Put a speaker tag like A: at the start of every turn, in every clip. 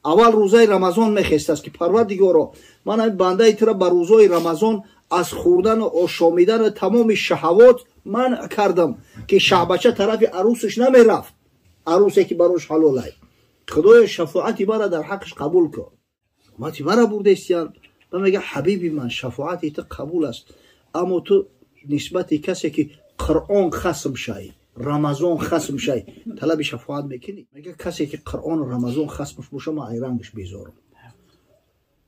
A: Аввал рӯзаи Рамазон мехестааст, ки Парвардигоро, ман ҳамин бандаи тура ба рӯзои Рамазон аз хӯрдану ошомидану тамоми шаҳавот манъ кардам, ки шаҳбача тарафи арӯсаш намерафт, арӯсе ки барош ҳалолай. Худоё, шафоати мара дар ҳаққаш қабул кун. Уммати мара бурдестиян. Ба мега: ҳабиби ман, шафоати ту қабул аст, аммо ту нисбати касе ки Қуръон хасм шай, Рамазон хасм шай, талаби шафоат мекунӣ? Мега: касе ки Қуръону Рамазон хасмаш боша, ман ай рангаш безорам.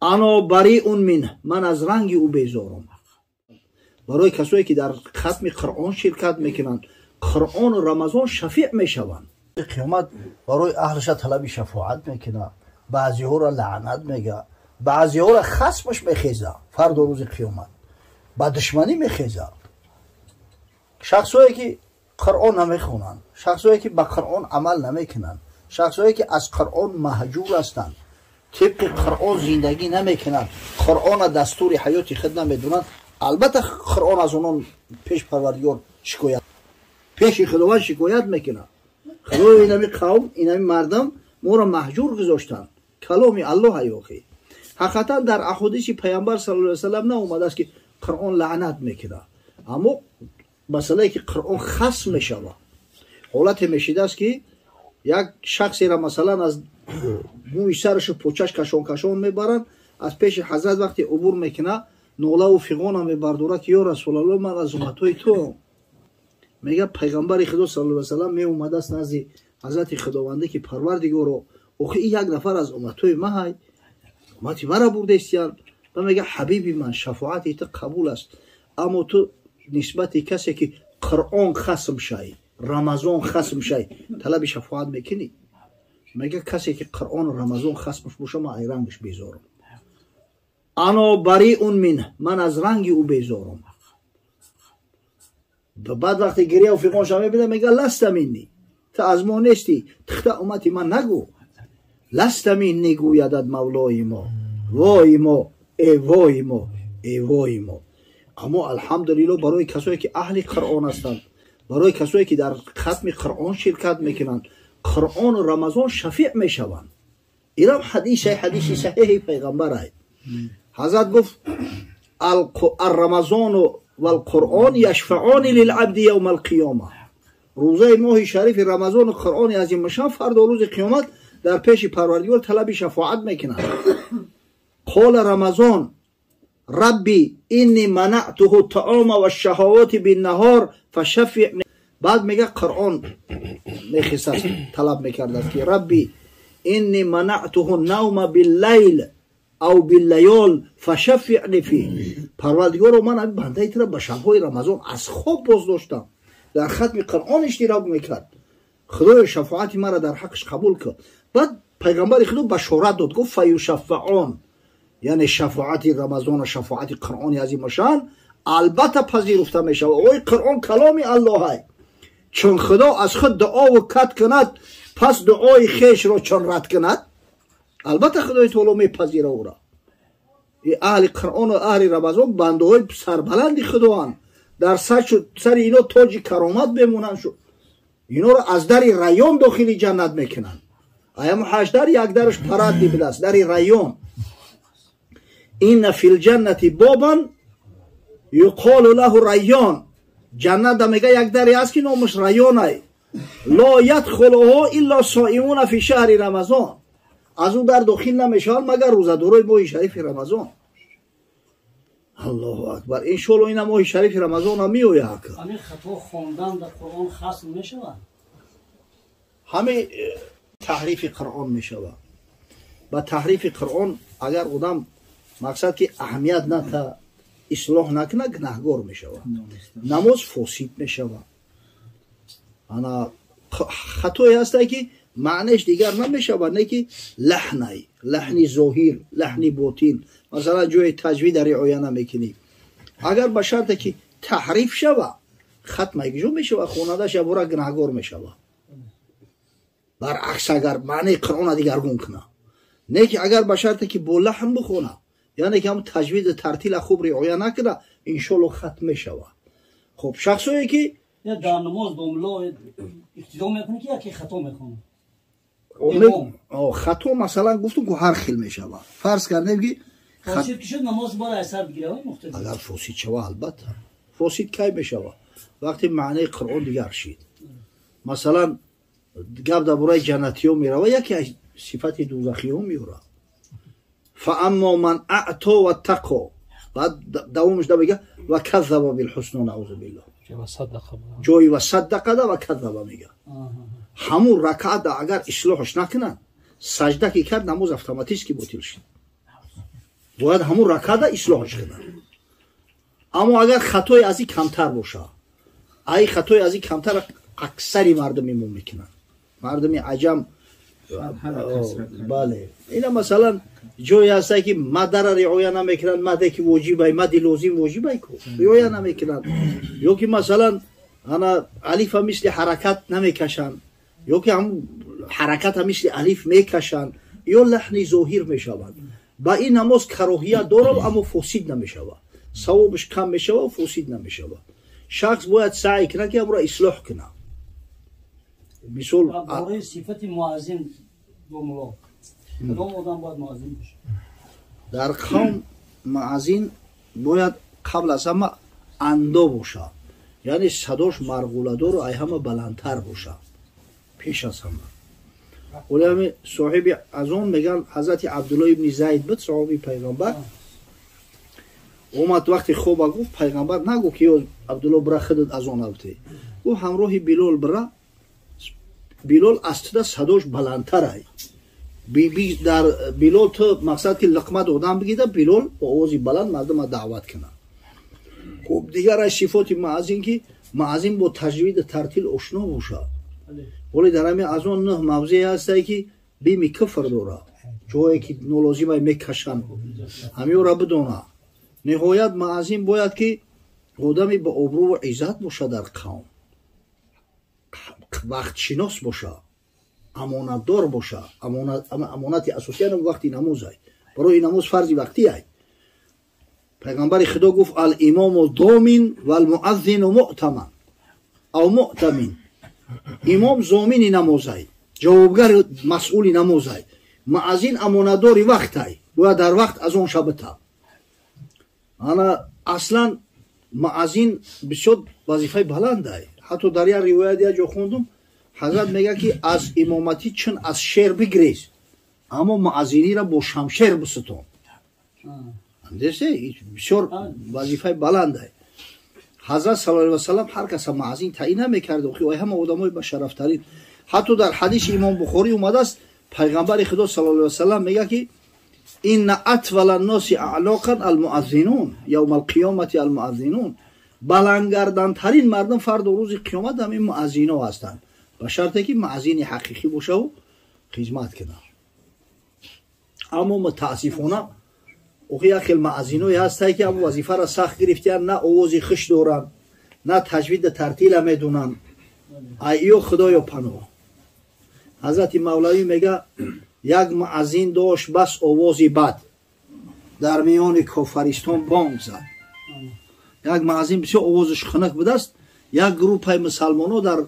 A: أنا بريء منه, ман аз ранги ӯ безорам. Барои касое ки дар хатми Қуръон ширкат мекунанд, Қуръону Рамазон шафеъ мешаванд. Қиёмат барои аҳлаша талаби шафоат мекунад, баъзеҳоро лаънат мега, баъзеҳоро хасмаш мехеза. Фардо рӯзи қиёмат ба душманӣ мехеза шахсое ки Қуръон намехонанд, шахсое ки ба Қуръон амал намекунанд, шахсое ки аз Қуръон маҳҷур ҳастанд, тибқи Қуръон зиндагӣ намекунанд, Қуръона дастури ҳаёти худ намедонанд. Албатта, Қуръон аз онон пеш Парвардигор шикоят, пеши Худованд шикоят мекунад: Худоё, инами қавм, инами мардам моро маҳҷур гузоштанд. Каломи Аллоҳ ҳаёхи. Ҳақиқатан, дар аҳодиси Пайғамбар صلى الله وسلم наомадааст, ки Қуръон лаънат мекунад, аммо масъалае ки Қуръон хасм мешавад, ҳолате мешидааст, ки як шахсера, масалан, аз мӯи сарашу почаш кашон кашон мебаранд. Аз пеши ҳазрат вақте убур мекунад, нолаву фиғона мебардорад, ки ё Расулалло, ман аз умматҳои ту. Мега, Пайғамбари Худо صلى الله васалам меомадааст назди ҳазрати Худовандӣ, ки Парвардигоро, охи ин як нафар аз умматҳои маҳай, уммати мара бурдестиян. Ба мега: ҳабиби ман, шафоати ту қабул аст, аммо ту нисбати касе ки Қуръон хасм шай, Рамазон хасм шай, талаби шафоат мекунӣ? Мега: касе ки Қуръону Рамазон хасмаш боша, ман ай рангаш безорам. أنا بريء منه, ман аз ранги ӯ безорам. Баъд вақте гирияу фиғонша мебина, мега: لست مني, ту аз мо нестӣ, тихта уммати ман нагӯ. لست مني гӯядад Мавлои мо, вой мо, э вой мо, э вой мо. Аммо, алҳамдулилло, барои касое ки аҳли Қуръон ҳастанд, барои касое ки дар хатми Қуръон ширкат мекунанд, Қуръону Рамазон шафеъ мешаванд. Инам ҳадисе, ҳадиси саҳеҳи Пайғамбарай. Ҳазрат гуфт: الرمضان والقرآن يشفعان للعبد يوم القيامة. Рӯзаи моҳи шарифи Рамазону Қуръони азимашан фардо рӯзи қиёмат дар пеши Парвардигор талаби шафоат мекунанд. قال رمضان: رب إني منعته الطعام والشهوات بالنهار فشفعني. Баъд мега, Қуръон мехисаст, талаб мекардааст, ки رب إني منعته النوم بالليل أو بالليال فشفعني فيه. Парвардигоро, ман ҳамин бандаи тура ба шабҳои Рамазон аз хоб боздоштам, дар хатми Қуръон иштирок мекард. Худоё, шафоати мара дар ҳаққаш қабул кун. Баъд Пайғамбари Худо башорат дод, гуфт: فيشفعان, яъне шафоати Рамазону шафоати Қуръони азимашан албатта пазируфта мешавад. Ой, Қуръон каломи Аллоҳай. Чун Худо аз худ дуову кат кунад, пас дуои хешро чун рад кунад, албатта Худои Таоло мепазира ӯро. Аҳли Қуръону аҳли Рамазон бандаҳои сарбаланди Худоанд. Дар сари ино тоҷи каромат мемонанд шуд. Иноро аз дари Райён дохили ҷаннат мекунанд. Аямо ҳашт дар, як дараш парадный будааст, дари Райён. إن في الجنة بابا يقال له الريان. Ҷаннат, мега, як даре аст, ки номаш Райёнай. لا يدخله إلا الصائمون في شهر رمضان. Аз ӯ дар дохил намешаванд, магар рӯзадорои моҳи шарифи Рамазон. Аллоҳу акбар! Иншоалло, ина моҳи шарифи Рамазонам меояд.
B: Ҳамин хато хондан дар Қуръон хасм мешавад?
A: Ҳамин таҳрифи Қуръон мешавад. Ба таҳрифи Қуръон агар одам, мақсад ки аҳамият ната, ислоҳ накунад, гунаҳгор мешавад, намоз фосид мешавад. Ана хатое ҳастае, ки маънеш дигар намешавад, не ки лаҳнай, лаҳни зоҳир, лаҳни ботин, масалан, ҷои таҷвида риоя намекунӣ. Агар ба шарте ки таҳриф шава, хатм айгиҷо мешавад, хонандаш ябора гунаҳгор мешавад. Баръакс, агар маънеи Қуръона дигаргун кунад, не ки агар ба шарте ки бо лаҳн бихона, яъне ки ҳам таҷвиду тартила хуб риоя накунад, иншоалло, хатм мешавад. Хуб, шахсое ки
B: дар намоз домло иқтидо мекунӣ, ки яке хато мехонад?
A: Хато масалан гуфтум ку ҳар хел мешавад. Фарз кардем ки
B: фосид ки шуд намоз бояд аз сар бигирад муқтадӣ.
A: Агар фосид шава албатта. Фосид кай мешавад? Вақте маънаи Қуръон дигар шид. Масалан гап дар бораи ҷаннатиҳо мерава, яке аз сифати дӯзахиҳо меорад. فاما من اعطى واتقى، بعد دومش ده میگه و کذب بالحسنى نعوذ بالله. جای و صدق ده و کذب میگه. همون رکعت اگر اصلاحش نکنن، سجده که کرد نماز اتوماتیک باطل شد. باید همون رکعت اصلاحش کنن. اما اگر خطای از این کمتر باشه، ای خطای از این کمتر اکثری مردم ما میکنن. مردم عجم بله. اینا مثلا جایی هست که مد را رعایت نمیکنن، مده که واجبه، مد لازم واجبه کو رعایت نمیکنن. یا که مثلا انا الف مثل حرکت نمیکشن، یا که هم حرکت هم مثل الف میکشن، یا لحن ظاهر میشوند. با این نماز کراهیت داره اما فاسد نمیشود، ثوابش کم میشود و فاسد نمیشود. شخص باید سعی کنه که امرا اصلاح کنه. مثال
B: برای صفت مؤذن دو کدام آدم باید مؤذن باشه؟
A: در قوم مؤذن باید قبل از همه اندو باشه، یعنی صداش مرغوله‌دار و ای همه بلندتر باشه پیش از همه. ولی صاحب از اون میگن حضرت عبدالله ابن زید بود، صحابی پیغمبر، اومد وقتی خوب گفت پیغمبر نگو که عبدالله برا خودت از اون اوتی، گفت همراه بلال برا، بلال از تو صداش بلندتر ای، در بلال تو مقصد که لقمه دادن بگیده، بلال با آوازی بلند مردم دعوت کنه. خب دیگر از صفات مؤذن که مؤذن با تجوید ترتیل آشنا باشه. ولی در همین از اون نه موضعی هست که بیمی کفر داره، جایی که نولازم میکشن همین را بدونه. نهایت مؤذن باید که آدمی با آبرو و عزت باشه در قوم، وقت شناس باشه، امانتدار باشه. امانت اساسی هم وقتی نماز ای، برای نماز فرض وقتی ای. پیغمبر خدا گفت الامام ضامن و المؤذن مؤتمن او مؤتمن. امام ضامن نماز ای، جوابگر مسئول نماز ای، مؤذن امانتدار وقت ای، باید در وقت از اون شبته. انا اصلا مؤذن بسیار وظیفه بلند ای. حتی در یک روایت یک جا خوندم حضرت میگه که از امامتی چون از شعر بگریز، اما مؤذنی را با شمشیر بستان. اندیشه بسیار وظیفه بلند ای. حضرت صلی الله علیه و سلم هر کس مؤذن تعیین نمیکرد، و همه آدمای با شرفترین. حتی در حدیث امام بخاری اومده است پیغمبر خدا صلی الله علیه و سلم میگه که ان اطول الناس اعناقا المؤذنون یوم القیامت المؤذنون. بلندگردنترین مردم فرد روز قیامت هم این مؤذن‌ها هستند، به شرطی که مؤذن حقیقی باشه و خدمت کنه. اما متاسفانه اوخی یک خیلی مؤذن‌هایی هستند که هم وظیفه را سخت گرفتن، نه آواز خوش دارن، نه تجوید ترتیل میدونن. ای خدایا پناه. حضرت مولوی میگه یک مؤذن داشت بس آواز بد، در میان کافرستان بانگ زد. یک مؤذن بسیار آوازش خنک بودست. یک گروه مسلمان‌ها در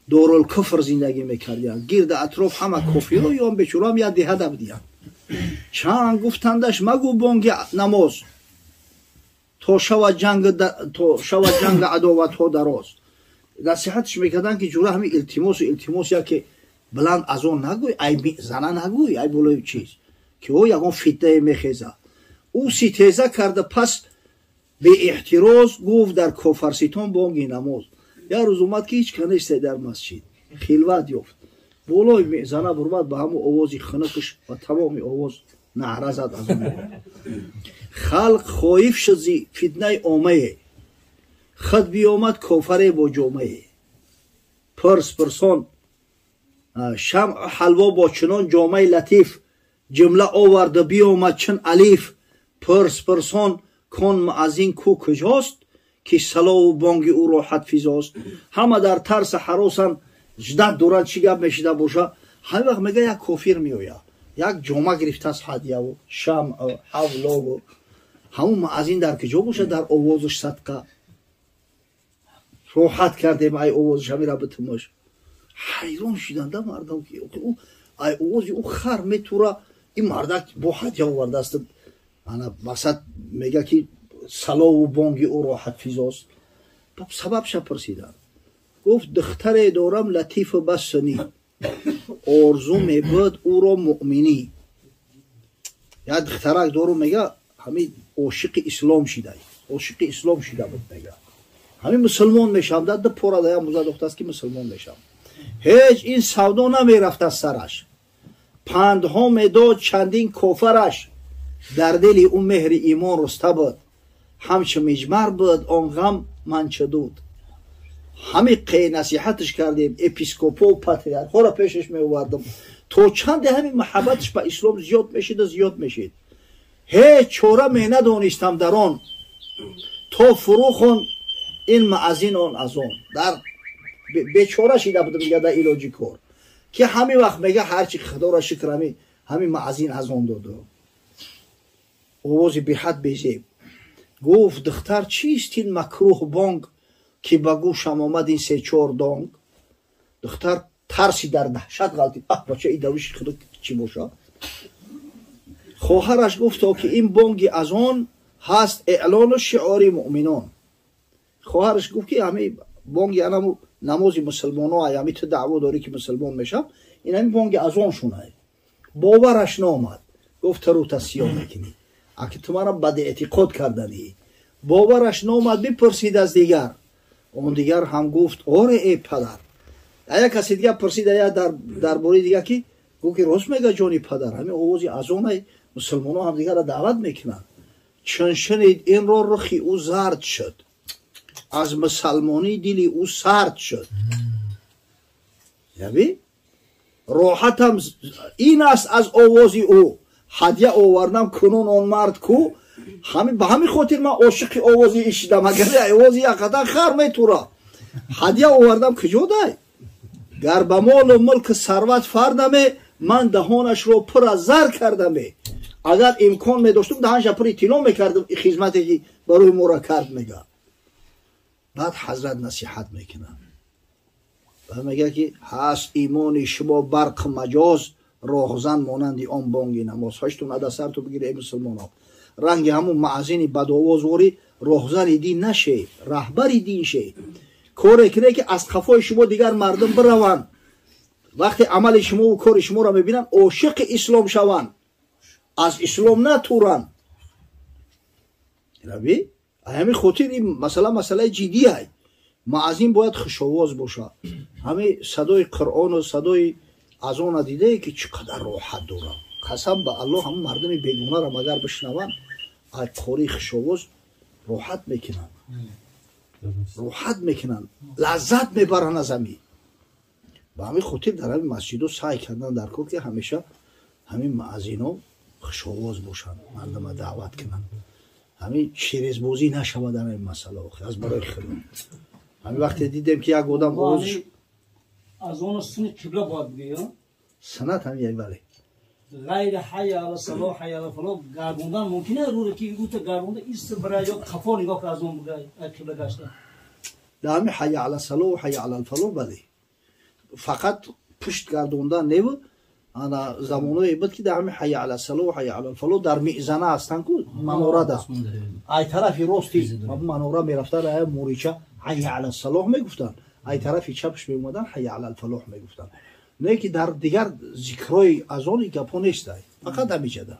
A: دارالکفر زندگی میکردند، گرد اطراف همه کافرها یا بیچاره هم یک دهه بودند. چند گفتندش مگو بانگ نماز تا شود جنگ عداوت ها دراز. نصیحتش میکردن که جوره همین التماس و التماس یا که بلند از آن نگوی، ای زنه نگوی، ای بالای چیز که او یکان فتنه میخیزه. او ستیزه کرده پس به احتراز گفت در کافرستان بانگ نماز. یک روز اومد که هیچ کنیست در مسجد، خلوت یافت، بالای میزنه برمد به همون آواز خنکش و تمام آواز نعره زد از اون. خلق خایف شد زی فتنه عامه، خود بیامد کافر با جامعه. پرس پرسان شمع حلوا با چنان جامعه لطیف، جمله آورده بیامد چن الیف. پرس پرسان کن مؤذن کو کجاست، که صلا و بانگ او راحت فیزاست. همه در ترس حراسن، جدت دارن چی گپ میشیده باشه. همه وقت میگه یک کافر میآید، یک جامعه گرفته از هدیه و شمع و حولا و همون مؤذن در کجا باشه؟ در آوازش صدقه راحت کردیم، ای آوازش همی را بتماش. حیران شدند مردم که او Ай овози ӯ хар метура, ин мардак бо ҳадя овардааст. Ана мақсад мега ки салову бонги ӯ роҳатфизост. Сабабша пурсиданд. Гуфт духтаре дорам латифу бассунӣ, орзу мебуд ӯро муъминӣ. Як духтарак дору мега ҳамин ошиқи ислом шида, ошиқи ислом шида буд мега. Ҳамин мусулмон мешавам, ду пора да як муза духтааст ки мусулмон мешавам. Ҳеҷ ин савдо намерафт аз сараш. Пандҳо медод чандин кофараш. Дар дили ӯ меҳри имон руста буд. Ҳамчу миҷмар буд он ғам манчадуд. Ҳамин қе насиҳаташ кардем, епископо патриархҳоро пешаш меовардам. То чанде ҳамин муҳаббаташ ба ислом зиёд мешиду зиёд мешид. Ҳеҷ чора менадонистам дар он, то фурӯ хонд ин маъзин он аз он. Дар бечора шида будам мега дар илоҷи кор. Ки ҳамин вақт мега ҳарчи худоро шукр ҳамин маъзин аз он доду. Овози беҳад безеб. Гуфт духтар чист ин макрӯҳ бонг ки ба гӯшам омад ин се-чор донг? Духтар тарси дар даҳшат ғалтид. Аҳ бача ин дарвиши худо чӣ бошад? Хоҳараш гуфт то ки ин бонги аз он ҳаст эълону шиори муъминон. Хоҳараш гуфт ки ҳамин бонги анаму намози мусулмоно ай, ҳамин ту даъво дорӣ ки мусулмон мешав, ин ҳамин бонги аз он шунай. Бовараш наомад. Гуфт ту сиёҳ мекунӣ. Аки ту мара бадэътиқод карданӣ. Бовараш наомад, бипурсид аз дигар. Он дигар ҳам гуфт оре эй падар. Як каси дигар пурсид я дар бораи дигар ки гуфт ки рост мега ҷони падар, ҳамин овози азонай мусулмоно ҳамдигарро даъват мекунанд. Чун шунид инро рухи ӯ зард шуд. Аз мусалмонӣ дили ӯ сард шуд. Яби? Роҳатам ин аст аз овози ӯ. Ҳадя овардам кунун он мард ку. Ба ҳамин хотир ман ошиқи овози ин шидам. Агар овози якқадар хар метура. Ҳадя овардам куҷо дай? Гар ба молу мулк сарват фардаме, ман даҳонашро пур аз зар кардаме. Агар имкон медоштум даҳанша пури тилло мекардам хизмате ки барои моро кард мега. Баъд ҳазрат насиҳат мекунад. Баъд мега ки ҳаст имони шумо барқ маҷоз, роҳзан монанди он бонги намоз. Ҳаштун ада сарту бигир эй мусулмоно. Ранги ҳамун маъзини бадовозвори роҳзани дин наше, раҳбари дин ше. Коре куне ки аз қафои шумо дигар мардум бираванд. Вақте амали шумову кори шуморо мебинанд, ошиқи ислом шаванд. Аз ислом натуранд. Раби? Ҳамин хотир ин масъала масъалаи ҷиддӣ ай. Маъзин бояд хушовоз бошад. Ҳамин садои Қуръону садои азона дидае ки чӣ қадар роҳат дорад. Қасам ба Аллоҳ ҳамин мардуми бегунаро магар бишнаванд, аз қории хушовоз роҳат мекунанд. Роҳат мекунанд, лаззат мебаранд аз ҳамин. Ба ҳамин хотир дар ҳамин масҷидо саъй кардан дар кор ки ҳамеша ҳамин маъзино хушовоз бошанд, мардума даъват кунанд. Ҳамин шерезбозӣ нашавад дар ҳамин масъала охир аз барои худо. Ҳамин вақте дидем ки як одам овозаш
B: аз он суни қибла бояд бигӯя.
A: Суннат ҳамин як бале.
B: Ғайри ҳайя ала салоҳ ҳайя ала фалоҳ гардондан мумкин аст рӯре ки ӯта гардонда ист бира ё қафо нигоҳ кар аз он бигӯя қибла гашта.
A: Дар ҳамин ҳайя ала салоҳ ҳайя ала фалоҳ бале. Фақат пушт гардондан неву ана замоное буд ки дар ҳамин ҳайя ала салоҳ ҳайя ала фалоҳ дар мизана ҳастанд ку манорада. Ай тарафи рости манора мерафтан ай мурича ҳайя ала салоҳ мегуфтанд. Ай тарафи чапш меомадан ҳайя ала фалоҳ мегуфтанд. Не ки дар дигар зикрҳои аз он гапҳо нестай. Фақат ҳамиҷада.